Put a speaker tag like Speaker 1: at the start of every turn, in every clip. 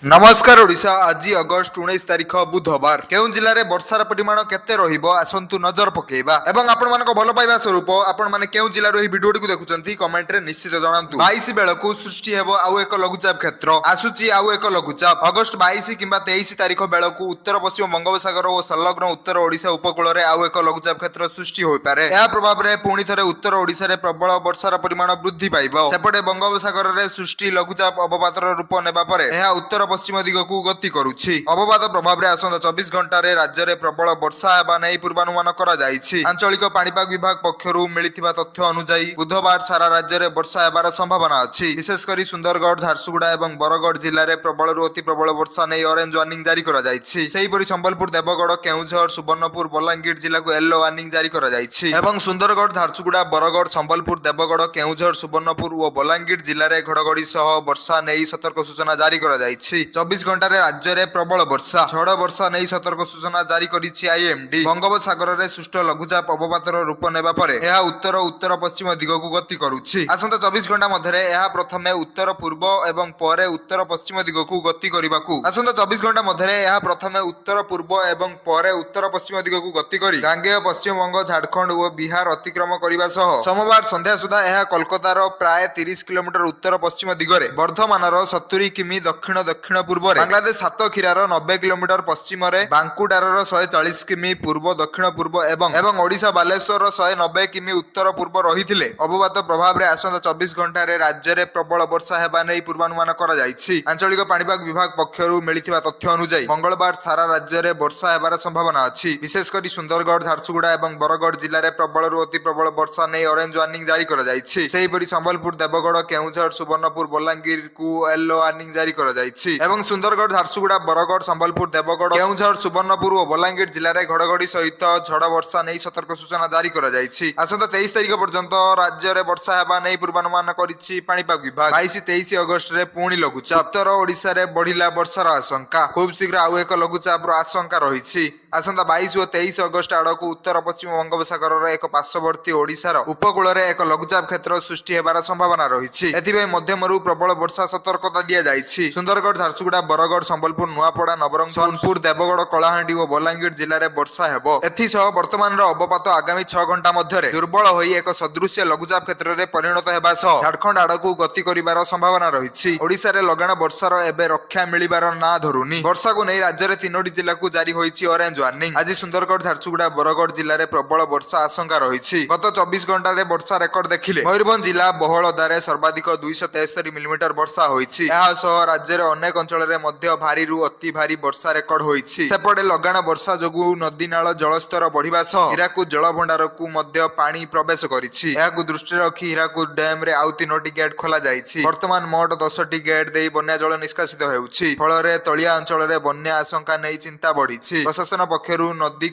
Speaker 1: ନମସ୍କାର ଓଡ଼ିଶା। ଆଜି ଅଗଷ୍ଟ 19 ତାରିଖ, ବୁଧବାର। କେଉଁ ଜିଲ୍ଲାରେ ବର୍ଷାର ପରିମାଣ କେତେ ରହିବ, ଆସନ୍ତୁ ନଜର ପକେଇବା ଏବଂ ଆପଣମାନଙ୍କ ଭଲ ପାଇବା ସ୍ୱରୂପ ଆପଣମାନେ କେଉଁ ଜିଲ୍ଲାରୁ ଏହି ଭିଡିଓଟିକୁ ଦେଖୁଛନ୍ତି, କମେଣ୍ଟରେ ନିଶ୍ଚିତ ଜଣାନ୍ତୁ। 22 ବେଳକୁ ସୃଷ୍ଟି ହେବ ଆଉ ଏକ ଲଘୁଚାପ କ୍ଷେତ୍ର। ଆସୁଛି ଆଉ ଏକ ଲଘୁଚାପ। ଅଗଷ୍ଟ 22 କିମ୍ବା 23 ତାରିଖ ବେଳକୁ ଉତ୍ତର ପଶ୍ଚିମ ବଙ୍ଗୋପସାଗର ଓ ସଂଲଗ୍ନ ଉତ୍ତର ଓଡ଼ିଶା ଉପକୂଳରେ ଆଉ ଏକ ଲଘୁଚାପ କ୍ଷେତ୍ର ସୃଷ୍ଟି ହୋଇପାରେ। ଏହା ପ୍ରଭାବରେ ପୁଣି ଥରେ ଉତ୍ତର ଓଡ଼ିଶାରେ ପ୍ରବଳ ବର୍ଷାର ପରିମାଣ ବୃଦ୍ଧି ପାଇବ। ସେପଟେ ବଙ୍ଗୋପସାଗରରେ ସୃଷ୍ଟି ଲଘୁଚାପ ଅବପାତର ରୂପ ନେବା ପରେ ଏହା ଉତ୍ତର ପଶ୍ଚିମ ଦିଗକୁ ଗତି କରୁଛି। ଅବପାତ ପ୍ରଭାବରେ ଆସନ୍ତା 24 ଘଣ୍ଟାରେ ରାଜ୍ୟରେ ପ୍ରବଳ ବର୍ଷା ହେବା ନେଇ ପୂର୍ବାନୁମାନ କରାଯାଇଛି। ଆଞ୍ଚଳିକ ପାଣିପାଗ ବିଭାଗ ପକ୍ଷରୁ ମିଳିଥିବା ତଥ୍ୟ ଅନୁଯାୟୀ, ବୁଧବାର ସାରା ରାଜ୍ୟରେ ବର୍ଷା ହେବାର ସମ୍ଭାବନା ଅଛି। ବିଶେଷ କରି ସୁନ୍ଦରଗଡ଼, ଝାରସୁଗୁଡ଼ା ଏବଂ ବରଗଡ଼ ଜିଲ୍ଲାରେ ପ୍ରବଳରୁ ଅତି ପ୍ରବଳ ବର୍ଷା ନେଇ ଅରେଞ୍ଜ ୱାର୍ଣ୍ଣିଂ ଜାରି କରାଯାଇଛି। ସେହିପରି ସମ୍ବଲପୁର, ଦେବଗଡ଼, କେଉଁଝର, ସୁବର୍ଣ୍ଣପୁର, ବଲାଙ୍ଗୀର ଜିଲ୍ଲାକୁ ୟେଲୋ ୱାର୍ଣ୍ଣିଂ ଜାରି କରାଯାଇଛି ଏବଂ ସୁନ୍ଦରଗଡ଼, ଝାରସୁଗୁଡ଼ା, ବରଗଡ଼, ସମ୍ବଲପୁର, ଦେବଗଡ଼, କେଉଁଝର, ସୁବର୍ଣ୍ଣପୁର ଓ ବଲାଙ୍ଗୀର ଜିଲ୍ଲାରେ ଘଡ଼ଘଡ଼ି ସହ ବର୍ଷା ନେଇ ସତର୍କ ସୂଚନା ଜାରି କରାଯାଇଛି। 24 ଘଣ୍ଟାରେ ରାଜ୍ୟରେ ପ୍ରବଳ ବର୍ଷା, ଝଡ଼ ବର୍ଷା ନେଇ ସତର୍କ ସୂଚନା ଜାରି କରିଛି ଆଇଏମଡି। ବଙ୍ଗୋପସାଗରରେ ସୃଷ୍ଟ ଲଘୁଚାପ ଅବପାତର ରୂପ ନେବା ପରେ ଏହା ଉତ୍ତର ଉତ୍ତର ପଶ୍ଚିମ ଦିଗକୁ ଗତି କରୁଛି। ଆସନ୍ତା 24 ଘଣ୍ଟା ମଧ୍ୟରେ ଏହା ପ୍ରଥମେ ଉତ୍ତର ପୂର୍ବ ଏବଂ ପରେ ଉତ୍ତର ପଶ୍ଚିମ ଦିଗକୁ ଗତି କରିବାକୁ ଆସନ୍ତା 24 ଘଣ୍ଟା ମଧ୍ୟରେ ଏହା ପ୍ରଥମେ ଉତ୍ତର ପୂର୍ବ ଏବଂ ପରେ ଉତ୍ତର ପଶ୍ଚିମ ଦିଗକୁ ଗତି କରି ଗାଙ୍ଗେୟ ପଶ୍ଚିମବଙ୍ଗ, ଝାଡ଼ଖଣ୍ଡ ଓ ବିହାର ଅତିକ୍ରମ କରିବା ସହ ସୋମବାର ସନ୍ଧ୍ୟା ସୁଦ୍ଧା ଏହା କୋଲକାତାର ପ୍ରାୟ 30 କିଲୋମିଟର ଉତ୍ତର ପଶ୍ଚିମ ଦିଗରେ, ବର୍ଦ୍ଧମାନର 70 କିମି ଦକ୍ଷିଣ ଦକ୍ଷିଣ ପୂର୍ବରେ, ବାଂଲାଦେଶ ସାତକ୍ଷୀରାର 90 କିଲୋମିଟର ପଶ୍ଚିମରେ, ବାଙ୍କୁଡାର 140 କିମି ପୂର୍ବ ଦକ୍ଷିଣ ପୂର୍ବ ଏବଂ ଓଡ଼ିଶା ବାଲେଶ୍ୱରର 190 କିମି ଉତ୍ତର ପୂର୍ବ ରହିଥିଲେ। ଅବପାତ ପ୍ରଭାବରେ ଆସନ୍ତା 24 ଘଣ୍ଟାରେ ରାଜ୍ୟରେ ପ୍ରବଳ ବର୍ଷା ହେବା ନେଇ ପୂର୍ବାନୁମାନ କରାଯାଇଛି। ଆଞ୍ଚଳିକ ପାଣିପାଗ ବିଭାଗ ପକ୍ଷରୁ ମିଳିଥିବା ତଥ୍ୟ ଅନୁଯାୟୀ, ମଙ୍ଗଳବାର ସାରା ରାଜ୍ୟରେ ବର୍ଷା ହେବାର ସମ୍ଭାବନା ଅଛି। ବିଶେଷ କରି ସୁନ୍ଦରଗଡ଼, ଝାରସୁଗୁଡ଼ା ଏବଂ ବରଗଡ଼ ଜିଲ୍ଲାରେ ପ୍ରବଳରୁ ଅତି ପ୍ରବଳ ବର୍ଷା ନେଇ ଅରେଞ୍ଜ ୱାର୍ଣ୍ଣିଂ ଜାରି କରାଯାଇଛି। ସେହିପରି ସମ୍ବଲପୁର, ଦେବଗଡ଼, କେଉଁଝର, ସୁବର୍ଣ୍ଣପୁର, ବଲାଙ୍ଗୀରକୁ ୟେଲୋ ୱାର୍ଣ୍ଣିଂ ଜାରି କରାଯାଇଛି ଏବଂ ସୁନ୍ଦରଗଡ଼, ଝାରସୁଗୁଡ଼ା, ବରଗଡ଼, ସମ୍ବଲପୁର, ଦେବଗଡ଼, କେଉଁଝର, ସୁବର୍ଣ୍ଣପୁର ଓ ବଲାଙ୍ଗୀର ଜିଲ୍ଲାରେ ଘଡ଼ଘଡ଼ି ସହିତ ଝଡ଼ ବର୍ଷା ନେଇ ସତର୍କ ସୂଚନା ଜାରି କରାଯାଇଛି। ଆସନ୍ତା 23 ତାରିଖ ପର୍ଯ୍ୟନ୍ତ ରାଜ୍ୟରେ ବର୍ଷା ହେବା ନେଇ ପୂର୍ବାନୁମାନ କରିଛି ପାଣିପାଗ ବିଭାଗ। 22, 23 ଅଗଷ୍ଟରେ ପୁଣି ଲଘୁଚାପ। ଉତ୍ତର ଓଡ଼ିଶାରେ ବଢିଲା ବର୍ଷାର ଆଶଙ୍କା। ଖୁବ୍ ଶୀଘ୍ର ଆଉ ଏକ ଲଘୁଚାପର ଆଶଙ୍କା ରହିଛି। ଆସନ୍ତା 22 ଓ 23 ଅଗଷ୍ଟ ଆଡ଼କୁ ଉତ୍ତର ପଶ୍ଚିମ ବଙ୍ଗୋପସାଗରର ଏକ ପାର୍ଶ୍ୱବର୍ତ୍ତୀ ଓଡ଼ିଶାର ଉପକୂଳରେ ଏକ ଲଘୁଚାପ କ୍ଷେତ୍ର ସୃଷ୍ଟି ହେବାର ସମ୍ଭାବନା ରହିଛି। ଏଥିପାଇଁ ମଧ୍ୟମରୁ ପ୍ରବଳ ବର୍ଷା ସତର୍କତା ଦିଆଯାଇଛି। ସୁନ୍ଦରଗଡ଼, ଝାରସୁଗୁଡ଼ା, ବରଗଡ଼, ସମ୍ବଲପୁର, ନୂଆପଡ଼ା, ନବରଙ୍ଗପୁର, ସୋନପୁର, ଦେବଗଡ଼, କଳାହାଣ୍ଡି ଓ ବଲାଙ୍ଗୀର ଜିଲ୍ଲାରେ ବର୍ଷା ହେବ। ଏଥିସହ ବର୍ତ୍ତମାନର ଅବପାତ ଆଗାମୀ 6 ଘଣ୍ଟା ମଧ୍ୟରେ ଦୁର୍ବଳ ହୋଇ ଏକ ସଦୃଶ୍ୟ ଲଘୁଚାପ କ୍ଷେତ୍ରରେ ପରିଣତ ହେବା ସହ ଝାଡ଼ଖଣ୍ଡ ଆଡ଼କୁ ଗତି କରିବାର ସମ୍ଭାବନା ରହିଛି। ଓଡ଼ିଶାରେ ଲଗାଣ ବର୍ଷାର ଏବେ ରକ୍ଷା ମିଳିବାର ନାଁ ଧରୁନି। ବର୍ଷାକୁ ନେଇ ରାଜ୍ୟରେ ତିନୋଟି ଜିଲ୍ଲାକୁ ଜାରି ହୋଇଛି ଅରେଞ୍ଜ ୱାର୍ଣ୍ଣିଂ। ଆଜି ସୁନ୍ଦରଗଡ଼, ଝାରସୁଗୁଡ଼ା, ବରଗଡ଼ ଜିଲ୍ଲାରେ ପ୍ରବଳ ବର୍ଷା ଆଶଙ୍କା ରହିଛି। ଗତ 24 ଘଣ୍ଟାରେ ବର୍ଷା ରେକର୍ଡ ଦେଖିଲେ ମୟୂରଭଞ୍ଜ ଜିଲ୍ଲା ବହଳଦାରେ ସର୍ବାଧିକ 273 ମିଲିମିଟର ବର୍ଷା ହୋଇଛି। ଏହା ସହ ରାଜ୍ୟରେ ଅନେକ ଅଞ୍ଚଳରେ ମଧ୍ୟ ଭାରୀରୁ ଅତି ଭାରୀ ବର୍ଷା ରେକର୍ଡ ହୋଇଛି। ସେପଟେ ଲଗାଣ ବର୍ଷା ଯୋଗୁଁ ନଦୀ ନାଳ ଜଳସ୍ତର ବଢିବା ସହ ହୀରାକୁଦ ଜଳଭଣ୍ଡାରକୁ ମଧ୍ୟ ପାଣି ପ୍ରବେଶ କରିଛି। ଏହାକୁ ଦୃଷ୍ଟିରେ ରଖି ହୀରାକୁଦ ଡ୍ୟାମରେ ଆଉ ତିନୋଟି ଗେଟ୍ ଖୋଲା ଯାଇଛି। ବର୍ତ୍ତମାନ ମୋଟ 10ଟି ଗେଟ୍ ଦେଇ ବନ୍ୟା ଜଳ ନିଷ୍କାସିତ ହେଉଛି। ଫଳରେ ତଳିଆ ଅଞ୍ଚଳରେ ବନ୍ୟା ଆଶଙ୍କା ନେଇ ଚିନ୍ତା ବଢିଛି। ପ୍ରଶାସନ ପକ୍ଷରୁ ନଦୀ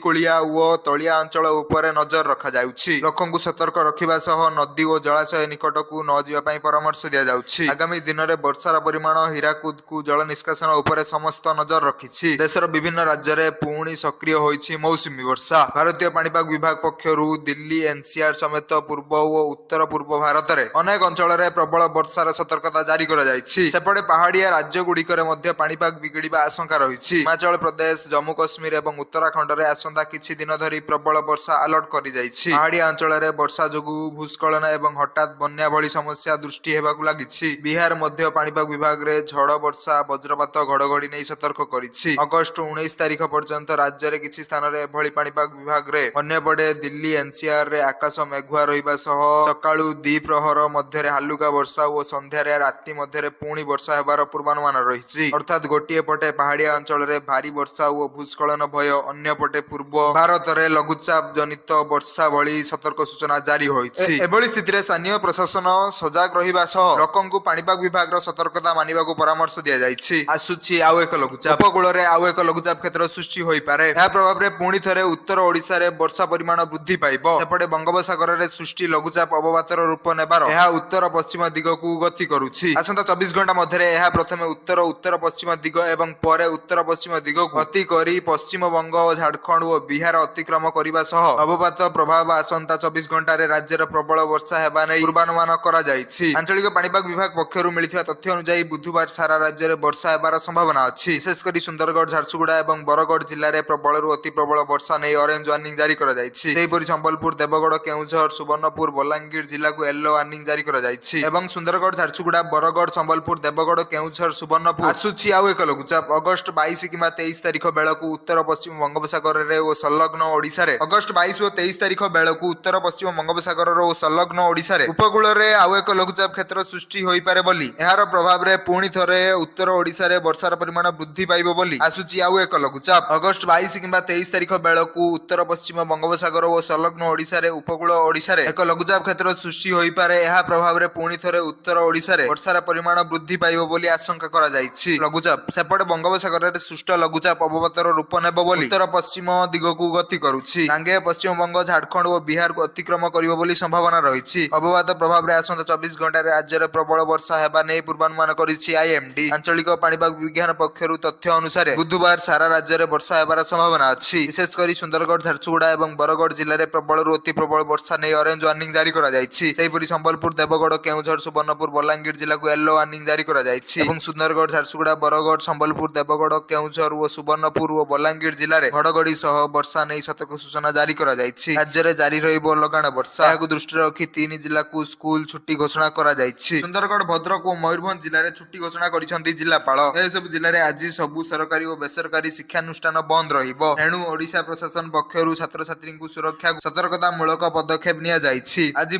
Speaker 1: କୂଳିଆ ଓ ତଳିଆ ଅଞ୍ଚଳ ଉପରେ ନଜର ରଖାଯାଉଛି। ଲୋକଙ୍କୁ ସତର୍କ ରଖିବା ସହ ନଦୀ ଓ ଜଳାଶୟ ନିକଟକୁ ନ ଯିବା ପାଇଁ ପରାମର୍ଶ ଦିଆଯାଉଛି। ଆଗାମୀ ଦିନରେ ବର୍ଷାର ପରିମାଣ, ହୀରାକୁଦକୁ ଜଳ ନିଷ୍କାସନ ଉପରେ ସମସ୍ତ ନଜର ରଖିଛି। ଦେଶର ବିଭିନ୍ନ ରାଜ୍ୟରେ ପୁଣି ସକ୍ରିୟ ହୋଇଛି ମୌସୁମୀ ବର୍ଷା। ଭାରତୀୟ ପାଣିପାଗ ବିଭାଗ ପକ୍ଷରୁ ଦିଲ୍ଲୀ ଏନସିଆର ସମେତ ପୂର୍ବ ଓ ଉତ୍ତର ପୂର୍ବ ଭାରତରେ ଅନେକ ଅଞ୍ଚଳରେ ପ୍ରବଳ ବର୍ଷାର ସତର୍କତା ଜାରି କରାଯାଇଛି। ସେପଟେ ପାହାଡିଆ ରାଜ୍ୟ ଗୁଡ଼ିକରେ ମଧ୍ୟ ପାଣିପାଗ ବିଗିଡ଼ିବା ଆଶଙ୍କା ରହିଛି। ହିମାଚଳ ପ୍ରଦେଶ, ଜମ୍ମୁ କଶ୍ମୀର ଏବଂ ଉତ୍ତରାଖଣ୍ଡରେ ଆସନ୍ତା କିଛି ଦିନ ଧରି ପ୍ରବଳ ବର୍ଷା ଆଲର୍ଟ କରାଯାଇଛି। ପାହାଡିଆ ଅଞ୍ଚଳରେ ବର୍ଷା ଯୋଗୁଁ ଭୂସ୍ଖଳନ ଏବଂ ହଠାତ୍ ବନ୍ୟା ଭଳି ସମସ୍ୟା ସୃଷ୍ଟି ହେବାକୁ ଲାଗିଛି। ବିହାର ମଧ୍ୟ ପାଣିପାଗ ବିଭାଗରେ ଝଡ଼ ବର୍ଷା, ବଜ୍ରପାତ, ଘଡ଼ଘଡ଼ି ନେଇ ସତର୍କ କରିଛି। ଅଗଷ୍ଟ 19 ତାରିଖ ପର୍ଯ୍ୟନ୍ତ ରାଜ୍ୟରେ କିଛି ସ୍ଥାନରେ ଏଭଳି ପାଣିପାଗ ବିଭାଗରେ। ଅନ୍ୟପଟେ ଦିଲ୍ଲୀ ଏନସିଆର ରେ ଆକାଶ ମେଘୁଆ ରହିବା ସହ ସକାଳୁ ଦ୍ୱିପ୍ରହର ମଧ୍ୟରେ ହାଲୁକା ବର୍ଷା ଓ ସନ୍ଧ୍ୟାରେ ରାତି ମଧ୍ୟରେ ପୁଣି ବର୍ଷା ହେବାର ପୂର୍ବାନୁମାନ ରହିଛି। ଅର୍ଥାତ୍ ଗୋଟିଏ ପଟେ ପାହାଡିଆ ଅଞ୍ଚଳରେ ଭାରୀ ବର୍ଷା ଓ ଭୂସ୍ଖଳନ ଭୟ, ଅନ୍ୟପଟେ ପୂର୍ବ ଭାରତରେ ଲଘୁଚାପ ଜନିତ ବର୍ଷା ଭଳି ସତର୍କ ସୂଚନା ଜାରି ହୋଇଛି। ଏଭଳି ସ୍ଥିତିରେ ସ୍ଥାନୀୟ ପ୍ରଶାସନ ସଜାଗ ରହିବା ସହ ଲୋକଙ୍କୁ ପାଣିପାଗ ବିଭାଗର ସତର୍କତା ମାନିବାକୁ ପରାମର୍ଶ ଦିଆଯାଇଛି। ଆସୁଛି ଆଉ ଏକ ଲଘୁଚାପ। ଉପକୂଳରେ ଆଉ ଏକ ଲଘୁଚାପ କ୍ଷେତ୍ର ସୃଷ୍ଟି ହୋଇପାରେ। ଏହା ପ୍ରଭାବରେ ପୁଣି ଥରେ ଉତ୍ତର ଓଡ଼ିଶାରେ ବର୍ଷା ପରିମାଣ ବୃଦ୍ଧି ପାଇବ। ସେପଟେ ବଙ୍ଗୋପସାଗରରେ ସୃଷ୍ଟି ଲଘୁଚାପ ଅବପାତର ରୂପ ନେବାର ଏହା ଉତ୍ତର ପଶ୍ଚିମ ଦିଗକୁ ଗତି କରୁଛି। ଆସନ୍ତା 24 ଘଣ୍ଟା ମଧ୍ୟରେ ଏହା ପ୍ରଥମେ ଉତ୍ତର ଉତ୍ତର ପଶ୍ଚିମ ଦିଗ ଏବଂ ପରେ ଉତ୍ତର ପଶ୍ଚିମ ଦିଗକୁ ଗତି କରି ପଶ୍ଚିମବଙ୍ଗ ପଶ୍ଚିମବଙ୍ଗ ଓ ଝାଡ଼ଖଣ୍ଡ ଓ ବିହାର ଅତିକ୍ରମ କରିବା ସହ ଅବପାତ ପ୍ରଭାବ ଆସନ୍ତା 24 ଘଣ୍ଟାରେ ରାଜ୍ୟର ପ୍ରବଳ ବର୍ଷା ହେବା ନେଇ ପୂର୍ବାନୁମାନ କରାଯାଇଛି। ଆଞ୍ଚଳିକ ପାଣିପାଗ ବିଭାଗ ପକ୍ଷରୁ ମିଳିଥିବା ତଥ୍ୟ ଅନୁଯାୟୀ ବୁଧବାର ସାରା ରାଜ୍ୟରେ ବର୍ଷା ହେବାର ସମ୍ଭାବନା ଅଛି। ବିଶେଷ କରି ସୁନ୍ଦରଗଡ଼, ଝାରସୁଗୁଡ଼ା ଏବଂ ବରଗଡ଼ ଜିଲ୍ଲାରେ ପ୍ରବଳରୁ ଅତି ପ୍ରବଳ ବର୍ଷା ନେଇ ଅରେଞ୍ଜ ୱାର୍ଣ୍ଣିଂ ଜାରି କରାଯାଇଛି। ସେହିପରି ସମ୍ବଲପୁର, ଦେବଗଡ଼, କେଉଁଝର, ସୁବର୍ଣ୍ଣପୁର, ବଲାଙ୍ଗୀର ଜିଲ୍ଲାକୁ ୟେଲୋ ୱାର୍ଣ୍ଣିଂ ଜାରି କରାଯାଇଛି ଏବଂ ସୁନ୍ଦରଗଡ଼, ଝାରସୁଗୁଡ଼ା, ବରଗଡ଼, ସମ୍ବଲପୁର, ଦେବଗଡ଼, କେଉଁଝର, ସୁବର୍ଣ୍ଣପୁର ଆସୁଛି ଆଉ ଏକ ଲଘୁଚାପ। ଅଗଷ୍ଟ 22 କିମ୍ବା 23 ତାରିଖ ବେଳକୁ ଉତ୍ତର ପଶ୍ଚିମ ବଙ୍ଗୋପସାଗରରେ ଓ ସଂଲଗ୍ନ ଓଡ଼ିଶାରେ, ଅଗଷ୍ଟ 22 ଓ 23 ତାରିଖ ବେଳକୁ ଉତ୍ତର ପଶ୍ଚିମ ବଙ୍ଗୋପସାଗରର ଓ ସଂଲଗ୍ନ ଓଡ଼ିଶାରେ ଉପକୂଳରେ ଆଉ ଏକ ଲଘୁଚାପ କ୍ଷେତ୍ର ସୃଷ୍ଟି ହୋଇପାରେ ବୋଲି, ଏହାର ପ୍ରଭାବରେ ପୁଣି ଥରେ ଉତ୍ତର ଓଡ଼ିଶାରେ ବର୍ଷାର ପରିମାଣ ବୃଦ୍ଧି ପାଇବ ବୋଲି ଆସୁଛି ଆଉ ଏକ ଲଘୁଚାପ। ଅଗଷ୍ଟ 22 କିମ୍ବା 23 ତାରିଖ ବେଳକୁ ଉତ୍ତର ପଶ୍ଚିମ ବଙ୍ଗୋପସାଗର ଓ ସଂଲଗ୍ନ ଓଡ଼ିଶାରେ ଉପକୂଳ ଓଡ଼ିଶାରେ ଏକ ଲଘୁଚାପ କ୍ଷେତ୍ର ସୃଷ୍ଟି ହୋଇପାରେ। ଏହା ପ୍ରଭାବରେ ପୁଣି ଥରେ ଉତ୍ତର ଓଡ଼ିଶାରେ ବର୍ଷାର ପରିମାଣ ବୃଦ୍ଧି ପାଇବ ବୋଲି ଆଶଙ୍କା କରାଯାଇଛି। ଲଘୁଚାପ ସେପଟେ ବଙ୍ଗୋପସାଗରରେ ସୃଷ୍ଟ ଲଘୁଚାପ ଅବପାତର ରୂପ ନେବ ବୋଲି ଉତ୍ତର ପଶ୍ଚିମ ଦିଗକୁ ଗତି କରୁଛି। ଗାଙ୍ଗେୟ ପଶ୍ଚିମବଙ୍ଗ, ଝାଡ଼ଖଣ୍ଡ ଓ ବିହାରକୁ ଅତିକ୍ରମ କରିବ ବୋଲି ସମ୍ଭାବନା ରହିଛି। ଅବପାତ ପ୍ରଭାବରେ ଆସନ୍ତା 24 ଘଣ୍ଟାରେ ରାଜ୍ୟରେ ପ୍ରବଳ ବର୍ଷା ହେବା ନେଇ ପୂର୍ବାନୁମାନ କରିଛି ଆଇଏମଡି। ଆଞ୍ଚଳିକ ପାଣିପାଗ ବିଜ୍ଞାନ ପକ୍ଷରୁ ତଥ୍ୟ ଅନୁସାରେ ବୁଧବାର ସାରା ରାଜ୍ୟରେ ବର୍ଷା ହେବାର ସମ୍ଭାବନା ଅଛି। ବିଶେଷ କରି ସୁନ୍ଦରଗଡ଼, ଝାରସୁଗୁଡ଼ା ଏବଂ ବରଗଡ଼ ଜିଲ୍ଲାରେ ପ୍ରବଳରୁ ଅତି ପ୍ରବଳ ବର୍ଷା ନେଇ ଅରେଞ୍ଜ ୱାର୍ଣ୍ଣିଂ ଜାରି କରାଯାଇଛି। ସେହିପରି ସମ୍ବଲପୁର, ଦେବଗଡ଼, କେଉଁଝର, ସୁବର୍ଣ୍ଣପୁର, ବଲାଙ୍ଗୀର ଜିଲ୍ଲାକୁ ୟେଲୋ ୱାର୍ଣ୍ଣିଂ ଜାରି କରାଯାଇଛି ଏବଂ ସୁନ୍ଦରଗଡ଼, ଝାରସୁଗୁଡ଼ା, ବରଗଡ଼, ସମ୍ବଲପୁର, ଦେବଗଡ଼, କେଉଁଝର ଓ ସୁବର୍ଣ୍ଣପୁର ଓ ବଲାଙ୍ଗୀର ଜିଲ୍ଲାରେ ଘଡ଼ଘଡ଼ି ସହ ବର୍ଷା ନେଇ ସତର୍କ ସୂଚନା ଜାରି କରାଯାଇଛି। ରାଜ୍ୟରେ ଜାରି ରହିବ ଲଗାଣ ବର୍ଷା। ଏହାକୁ ଦୃଷ୍ଟିରେ ରଖି ତିନି ଜିଲ୍ଲାକୁ ସ୍କୁଲ ଛୁଟି ଘୋଷଣା କରାଯାଇଛି। ସୁନ୍ଦରଗଡ଼, ଭଦ୍ରକ ଓ ମୟୂରଭଞ୍ଜ ଜିଲ୍ଲାରେ ଛୁଟି ଘୋଷଣା କରିଛନ୍ତି ଜିଲ୍ଲାପାଳ। ଏସବୁ ଜିଲ୍ଲାରେ ଆଜି ସବୁ ସରକାରୀ ଓ ବେସରକାରୀ ଶିକ୍ଷାନୁଷ୍ଠାନ ବନ୍ଦ ରହିବ। ଏଣୁ ଓଡ଼ିଶା ପ୍ରଶାସନ ପକ୍ଷରୁ ଛାତ୍ରଛାତ୍ରୀଙ୍କୁ ସୁରକ୍ଷା ସତର୍କତାମୂଳକ ପଦକ୍ଷେପ ନିଆଯାଇଛି।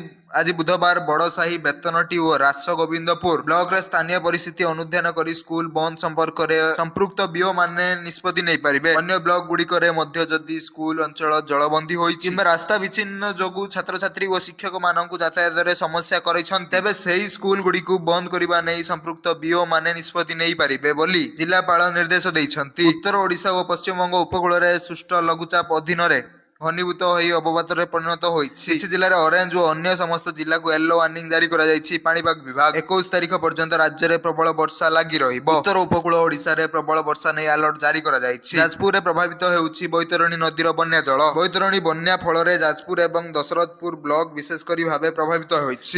Speaker 1: ଆଜି ବୁଧବାର ବଡ଼ସାହି, ବେତନଟି ଓ ରାସଗୋବିନ୍ଦପୁର ବ୍ଲକରେ ସ୍ଥାନୀୟ ପରିସ୍ଥିତି ଅନୁଧ୍ୟାନ କରି ସ୍କୁଲ ବନ୍ଦ ସମ୍ପର୍କରେ ସମ୍ପୃକ୍ତ ବିଓ ମାନେ ନିଷ୍ପତ୍ତି ନେଇପାରିବେ। ଅନ୍ୟ ବ୍ଲକ ଗୁଡ଼ିକରେ ମଧ୍ୟ ଯଦି ସ୍କୁଲ ଅଞ୍ଚଳ ଜଳବନ୍ଦୀ ହୋଇଛି କିମ୍ବା ରାସ୍ତା ବିଚ୍ଛିନ୍ନ ଯୋଗୁଁ ଛାତ୍ରଛାତ୍ରୀ ଓ ଶିକ୍ଷକ ମାନଙ୍କୁ ଯାତାୟାତରେ ସମସ୍ୟା କରିଛନ୍ତି, ତେବେ ସେହି ସ୍କୁଲ ଗୁଡ଼ିକୁ ବନ୍ଦ କରିବା ନେଇ ସମ୍ପୃକ୍ତ ବିଓ ମାନେ ନିଷ୍ପତ୍ତି ନେଇପାରିବେ ବୋଲି ଜିଲ୍ଲାପାଳ ନିର୍ଦ୍ଦେଶ ଦେଇଛନ୍ତି। ଉତ୍ତର ଓଡ଼ିଶା ଓ ପଶ୍ଚିମବଙ୍ଗ ଉପକୂଳରେ ସୃଷ୍ଟ ଲଘୁଚାପ ଅଧୀନରେ ଘନୀଭୂତ ହୋଇ ଅବପାତରେ ପରିଣତ ହୋଇଛି। କିଛି ଜିଲ୍ଲାରେ ଅରେଞ୍ଜ ଓ ଅନ୍ୟ ସମସ୍ତ ଜିଲ୍ଲାକୁ ୟେଲୋ ୱାର୍ଣ୍ଣିଂ ଜାରି କରାଯାଇଛି ପାଣିପାଗ ବିଭାଗ। 21 ତାରିଖ ପର୍ଯ୍ୟନ୍ତ ରାଜ୍ୟରେ ପ୍ରବଳ ବର୍ଷା ଲାଗି ରହିବ। ଉତ୍ତର ଉପକୂଳ ଓଡ଼ିଶାରେ ପ୍ରବଳ ବର୍ଷା ନେଇ ଆଲର୍ଟ ଜାରି କରାଯାଇଛି। ଯାଜପୁରରେ ପ୍ରଭାବିତ ହେଉଛି ବୈତରଣୀ ନଦୀର ବନ୍ୟା ଜଳ। ବୈତରଣୀ ବନ୍ୟା ଫଳରେ ଯାଜପୁର ଏବଂ ଦଶରଥପୁର ବ୍ଲକ ବିଶେଷ କରି ଭାବେ ପ୍ରଭାବିତ ହୋଇଛି।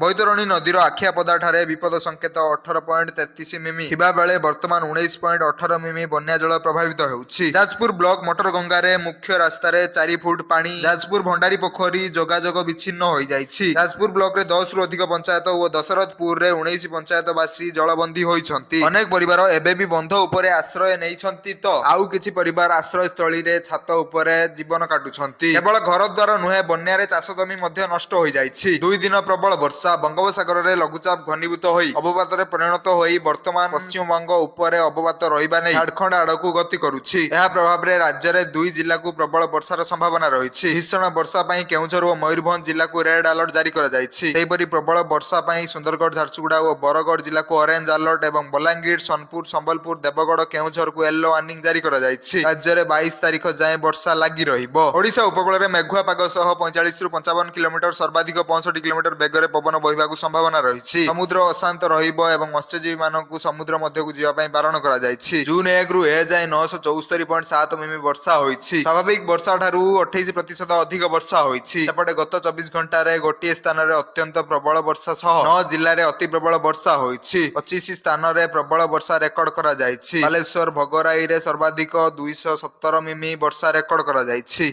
Speaker 1: ବୈତରଣୀ ନଦୀର ଆଖିଆପଦା ଠାରେ ବିପଦ ସଂକେତ 18.33 ମିମି ଥିବା ବେଳେ ବର୍ତ୍ତମାନ 19.18 ମିମି ବନ୍ୟା ଜଳ ପ୍ରଭାବିତ ହେଉଛି। ଯାଜପୁର ବ୍ଲକ ମଟରଗଙ୍ଗାରେ ମୁଖ୍ୟ ରାସ୍ତାରେ 4 ଫୁଟ ପାଣି। ଯାଜପୁର ଭଣ୍ଡାରୀ ପୋଖରୀ ଯୋଗାଯୋଗ ବିଚ୍ଛିନ୍ନ ହୋଇଯାଇଛି। ଯାଜପୁର ବ୍ଲକରେ 10ରୁ ଅଧିକ ପଞ୍ଚାୟତ ଓ ଦଶରଥପୁରରେ 19 ପଞ୍ଚାୟତବାସୀ ଜଳବନ୍ଦୀ ହୋଇଛନ୍ତି। ଅନେକ ପରିବାର ଏବେ ବି ବନ୍ଧ ଉପରେ ଆଶ୍ରୟ ନେଇଛନ୍ତି ତ ଆଉ କିଛି ପରିବାର ଆଶ୍ରୟସ୍ଥଳୀରେ ଛାତ ଉପରେ ଜୀବନ କାଟୁଛନ୍ତି। କେବଳ ଘର ଦ୍ୱାର ନୁହେଁ, ବନ୍ୟାରେ ଚାଷ ଜମି ମଧ୍ୟ ନଷ୍ଟ ହୋଇଯାଇଛି। 2 ଦିନ ପ୍ରବଳ ବର୍ଷା। ବଙ୍ଗୋପସାଗରରେ ଲଘୁଚାପ ଘନୀଭୂତ ହୋଇ ଅବପାତରେ ପରିଣତ ହୋଇ ବର୍ତ୍ତମାନ ପଶ୍ଚିମବଙ୍ଗ ଉପରେ ଅବପାତ ରହିବା ନେଇ ଝାଡ଼ଖଣ୍ଡ ଆଡ଼କୁ ଗତି କରୁଛି। ଏହା ପ୍ରଭାବରେ ରାଜ୍ୟରେ ଦୁଇ ଜିଲ୍ଲାକୁ ପ୍ରବଳ ବର୍ଷାର ସମ୍ଭାବନା ରହିଛି। ଭୀଷଣ ବର୍ଷା ପାଇଁ କେଉଁଝର ଓ ମୟୂରଭଞ୍ଜ ଜିଲ୍ଲାକୁ ରେଡ୍ ଆଲର୍ଟ ଜାରି କରାଯାଇଛି। ସେହିପରି ପ୍ରବଳ ବର୍ଷା ପାଇଁ ସୁନ୍ଦରଗଡ଼, ଝାରସୁଗୁଡ଼ା ଓ ବରଗଡ଼ ଜିଲ୍ଲାକୁ ଅରେଞ୍ଜ ଆଲର୍ଟ ଏବଂ ବଲାଙ୍ଗୀର, ସୋନପୁର, ସମ୍ବଲପୁର, ଦେବଗଡ଼, କେଉଁଝରକୁ ୟେଲୋ ୱାର୍ଣ୍ଣିଂ ଜାରି କରାଯାଇଛି। ରାଜ୍ୟରେ 22 ତାରିଖ ଯାଏଁ ବର୍ଷା ଲାଗି ରହିବ। ଓଡ଼ିଶା ଉପକୂଳରେ ମେଘୁଆ ପାଗ ସହ 45ରୁ 55 କିଲୋମିଟର, ସର୍ବାଧିକ 65 କିଲୋମିଟର ବେଗରେ ପବନ ବହିବାକୁ ସମ୍ଭାବନା ରହିଛି। ସମୁଦ୍ର ଅଶାନ୍ତ ରହିବ ଏବଂ ମତ୍ସ୍ୟଜୀବୀ ମାନଙ୍କୁ ସମୁଦ୍ର ମଧ୍ୟକୁ ଯିବା ପାଇଁ ବାରଣ କରାଯାଇଛି। ଜୁନ 1ରୁ ଏ ଯାଏଁ 974.7 ମିମି ବର୍ଷା ହୋଇଛି। ସ୍ୱାଭାବିକ ବର୍ଷା ଠାରୁ 28% ଅଧିକ ବର୍ଷା ହୋଇଛି। ସେପଟେ ଗତ 24 ଘଣ୍ଟାରେ ଗୋଟିଏ ସ୍ଥାନରେ ଅତ୍ୟନ୍ତ ପ୍ରବଳ ବର୍ଷା ସହ ନଅ ଜିଲ୍ଲାରେ ଅତି ପ୍ରବଳ ବର୍ଷା ହୋଇଛି। 25 ସ୍ଥାନରେ ପ୍ରବଳ ବର୍ଷା ରେକର୍ଡ କରାଯାଇଛି। ବାଲେଶ୍ୱର ଭୋଗରାଇରେ ସର୍ବାଧିକ 217 ମିମି ବର୍ଷା ରେକର୍ଡ କରାଯାଇଛି।